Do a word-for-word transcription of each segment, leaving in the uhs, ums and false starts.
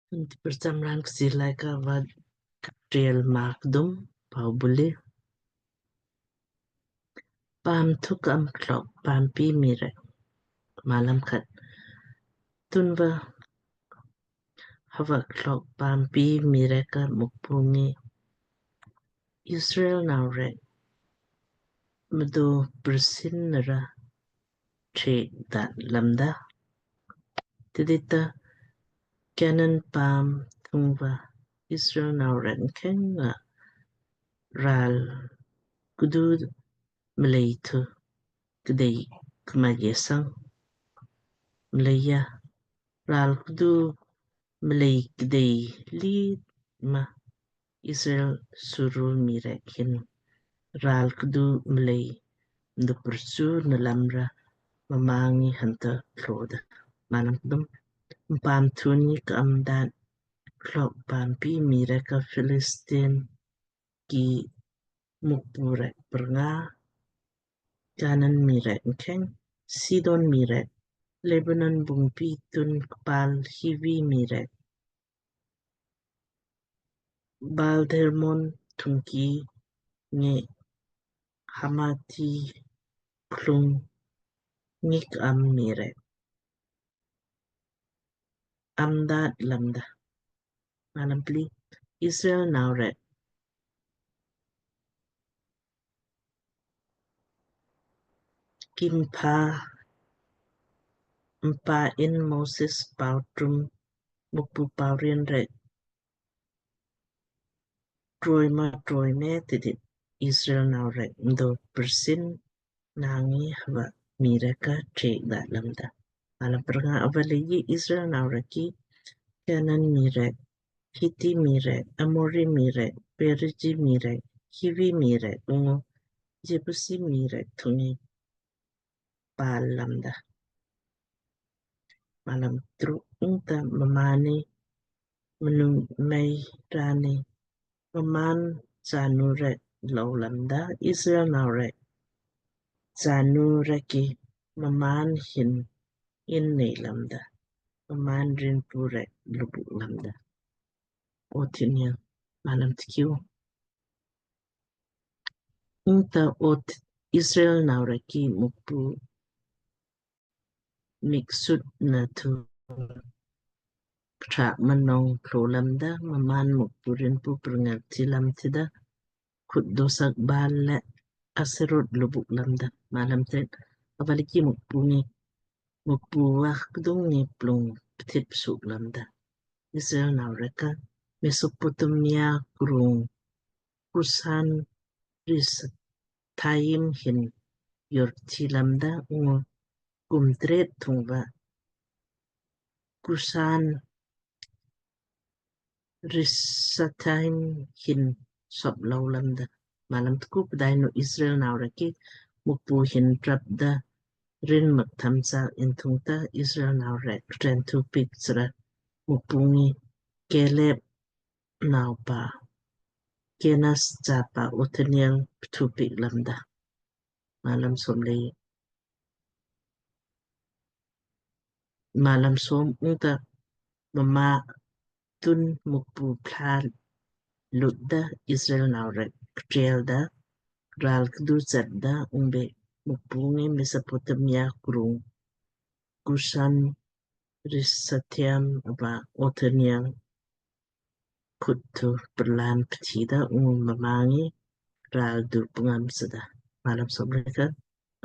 Tunti prcham raan Kchiir Laaika va Kikteel maa kdum. Pau buli. Paam thu ka'am ktlok paampi mii rek. Malam khat. Tunva hava ktlok paampi mii rek ka Mukpu ngi Israel nau rek mdo prsin nara trek daat lamda. Tidita Kanan paam thungva Israel nau rek mkheng nga ral kdu mlei thu kdei kma ye sang. Mleija ral kdu mlei kdei li ma Israel suru mii rek hin ral kdu mlei mdo prsu na lamra mma ngi hanta tloda. Malam kdum. Mpaam thuni ka'am daat ktlok paampi mii rek ka Philistine ki mukpu rek prnga, Kanan mii rek mkheng, Sidon mii rek, Lebanon bungpi tun kpal Hivi mii rek, Baal Hermon thungki ngi Hamathi klung ngi ka'am mii rek am daat lamda. Malam pli. Israel nau rek ki mpa mpa in Moses pau trum Mukpu pau rin rek troi ma troi me tidit Israel nau rek mdo prsin nangi hava mii rek ka trek daat lamda. Malam prnga. Ava leiji Israel nau rek ki Kanan mii rek, Hiti mii rek, Amori mii rek, Periji mii rek, Hivi mii rek ungu Jebusi mii rek thungi pal lamda. Malam truk. Ungta mmaanni mnu mei rani mmaan chanu rek lou lamda, Israel nau rek chanu rek ki mmaan hin in nei lamda, mmaan rinpu rek lubuk lamda. Othniel. Malam tkiu. Ungta ot Israel nau rek ki Mukpu miksut na thu ktra mnong klo lamda, mmaan Mukpu rinpu prngal ti lam tida, khut dosak Baal le Aserot lubuk lamda. Malam tret. Ava leiji Mukpu ngi Mukpu va kdung ngi plung pthit psuk lamda. Israel nau rek ka Mesopotamia krung Kusan Risathaim hin yor thi lamda ungu kum tret thungva Kusan Risathaim hin sop lou lamda. Malam tku. Pdainu Israel nau rek ki Mukpu hin trapda rin mak tham cha in thungta Israel nau rek ren thu pik chra Mukpu ngi Kaleb nau pa Kenas chapa Othniel pthu pik lamda. Malam som lei. Malam som. Ungta mma tun Mukpu pla lutda Israel nau rek ktrel da ral kdu chat da ungbe Mukpu ngi Mesopotamia krung Kusan Risathaim ava Othniel khut thu prlan pthida ungu mma ngi ral du pngam sada. Malam som lei khat.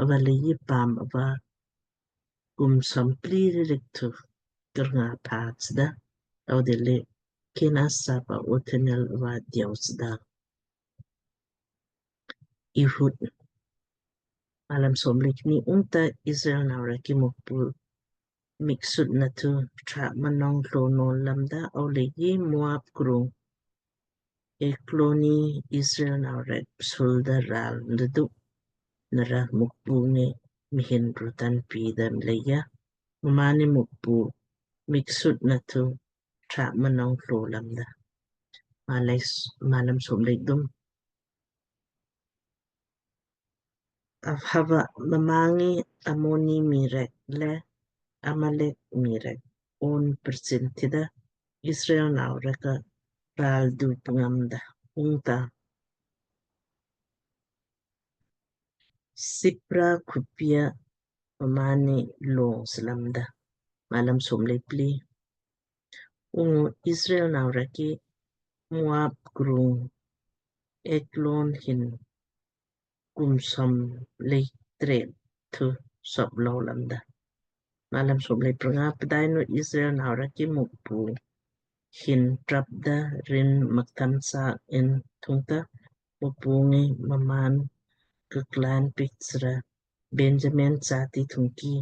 Ava leiji paam ava kum som pli rik thu krnga pha sada. Audele Kenas chapa Othniel ava diau sada. Ihud. Malam som lei kni. Ungta Israel nau rek ki Mukpu miksut na thu ktra mnong klo nol lamda. Ava leiji Moab krung Eglon ni Israel nau rek psul da ral nduk nara Mukpu ngi mhin rutan pi da mleija mmaanni Mukpu miksut na thu ktra mnong klo lamda. Malam som lei kdum. Hava mma ngi Amoni mii rek le Amalek mii rek on prsin tida Israel nau rek ka ral du pngam da. Ungta Sipra khupia mmaanni long slamda. Malam som lei pli. Ungu Israel nau rek ki Moab krung Eglon hin kum som lei tret thu sop lou lamda. Malam som lei prnga. Pdainu Israel nau rek ki Mukpu hin trapda rin maktam sa in thungta Mukpu ngi mmaan kaklan piksra Benjamin sati thungki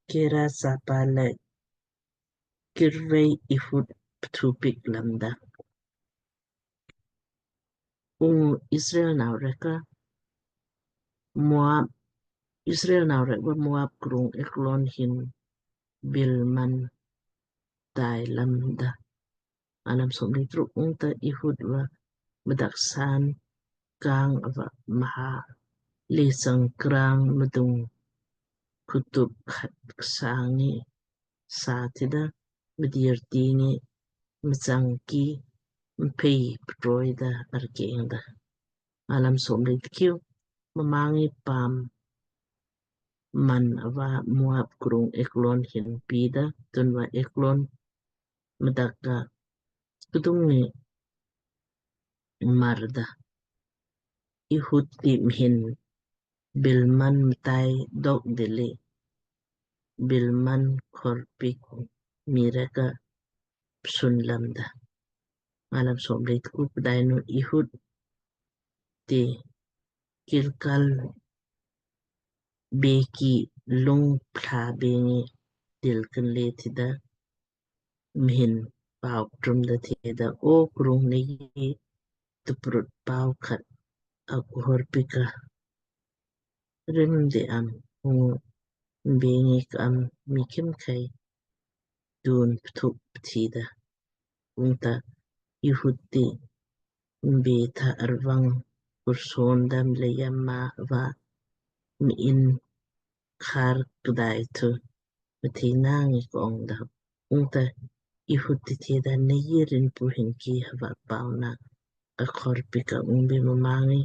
Gera sapa le kirvei Ehud pthu pik lamda. Ungu Israel nau rek ka Moab, Israel nau rek va Moab krung Eglon hin bilman tai lamda. Malam som lei truk. Ungta Ehud va mdak san kang ava mha le sang krang mdung kutup khat ksangi sa tida mdir tingi mchang ki mphei ptroi da arkeng da. Malam som lei tkiu. Mma ngi paam man ava Moab krung Eglon hin pida tunva Eglon mdak ka kdung ngi marda. Ehud ti mhin bilman mtai dok dili bilman khorpik mii rek ka psun lamda. Malam som lei tku. Pdainu Ehud ti Gilgal beki lung pla bengi dil kinle tida mhin pau trumda theda, O krung, nei tuprut pau khat akuhor pika rim de am. Ungu mbengi ka'am mii khimkhei dun pthuk pthida. Ungta Ehud ti mbe tha arvang kurson dam leya mma va mii in khar kdai thu mthina ngi kong da. Ungta Ehud ti theda, Nei rinpu hinki hava pauna akhor pika. Ungbe mma ngi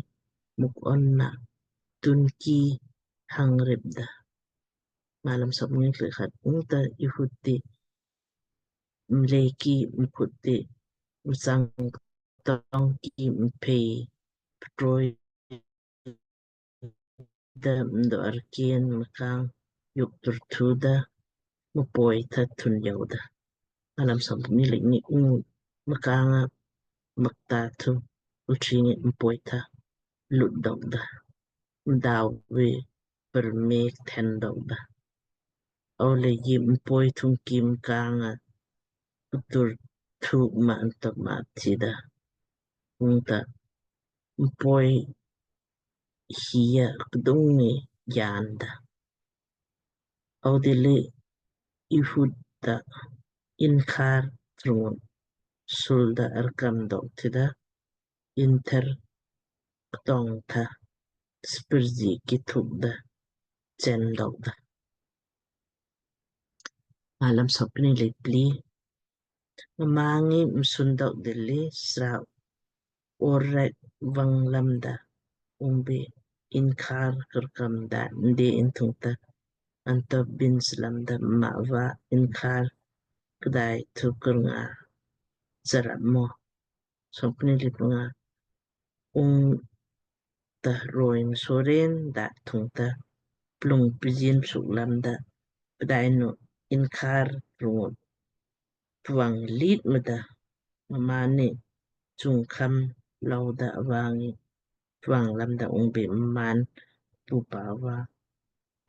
muk onna tunki hang ripda. Malam som lei khat. Ungta Ehud ti mlei ki mkhut ti msang tong ki mphei ptroi da mdo arken mkang yuk turthu da mpoi tha thun yau da. Malam som lei kni. Ungu mkanga makta thu utringi mpoi tha lut dok da. Mdau ve permek then dok da. Au leiji mpoi thungki mkanga kutur thuk ma antok ma thida. Ungta mpoi hiya kdung ngi janda. Au dili Ehud ta inkhar trungut sulda arkam dok thida. Inter ktong tha spirji ki thuk da chen dok da. Malam som kni lei pli. Mma ngi msun dok dili sra orek vang lamda. Ungbe inkhar kurkam da nde inthungta anto bin slamda mma va inkhar kdai thu kurnga sarap mo. Som kni lei pnga. Ungta roi msoren da thungta plung pijin suk lamda. Pdainu inkhar rungut pvang lit mada. Mmaanni chungkham louda avangi pvang lamda. Ungbe mmaan pupa va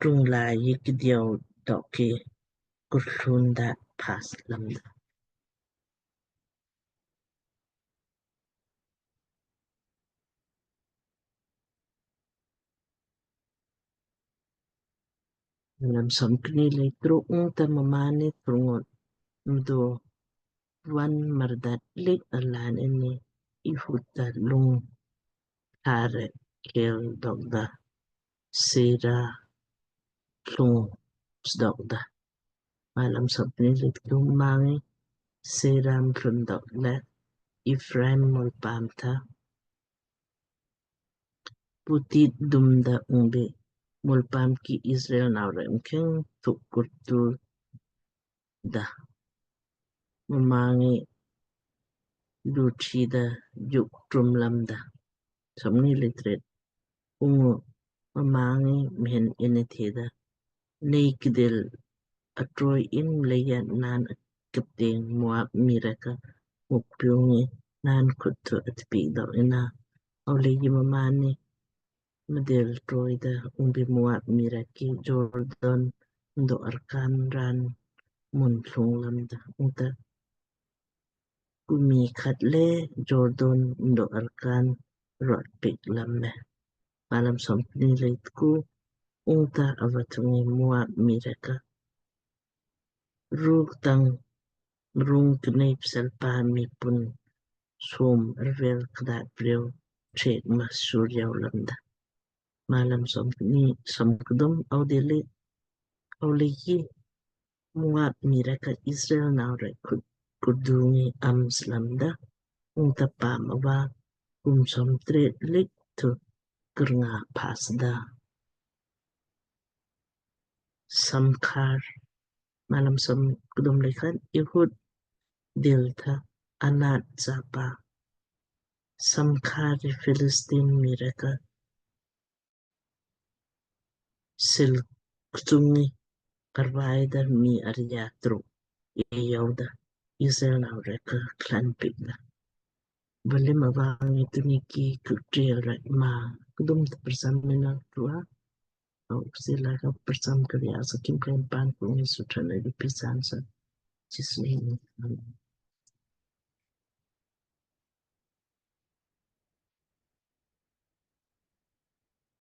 trung lai ki diau dok ki kurlun da pas lamda. Malam som kni lei truk. Ungta mmaanni trungut mdo van mardat lik alan inni Ehud ta lung thare kel dok da Sera lung sdok da. Malam som kni lei truk. Mma ngi Seram tlun dok le Ephraim mulpaam tha putit dum da ungbe mulpaam ki Israel nau rek mkheng thuk kurtu da. Mma ngi luthi da juk trum lamda. Somni litret. Ungu mma ngi mhin inni theda, Nei kdil atroi in leija naan kipteng Moab mii rek ka Mukpu ngi naan khut thu atpiik dok inna. Ava leiji mmaanni mdil troi da ungbi Moab mii rek ki Jordan mdo arkaan raan mun thlung lamda. Ungta ku mii khat le Jordan mdo arkaan rot piik lamme. Malam somni le tku. Ungta ava thung ngi Moab mii rek ka ruk tang rung knei pselpa mii pun som arvel kdat preu trek ma sur jau lamda. Malam somni somkdum. Ava dilli, ava leiji Moab mii rek ka Israel nau rek khut kurdu ngi am slamda. Ungta paam ava kum somtret lik thu kurnga phasda. Samkhar. Malam somkdum le khat. Ehud dil tha Anat chapa Samkhar ri Philistine mii rek ka sil ktung ngi arvai da mii arya truk e jau da Israel nau rek ka klan piik da. Valim ava ngi tunni ki kuktriel rek ma kdum ta prcham mina tua. Au sila ka prcham kari asa kim klan pan ku ngi sutran adi pisan sa. Jisu ngi. Amen.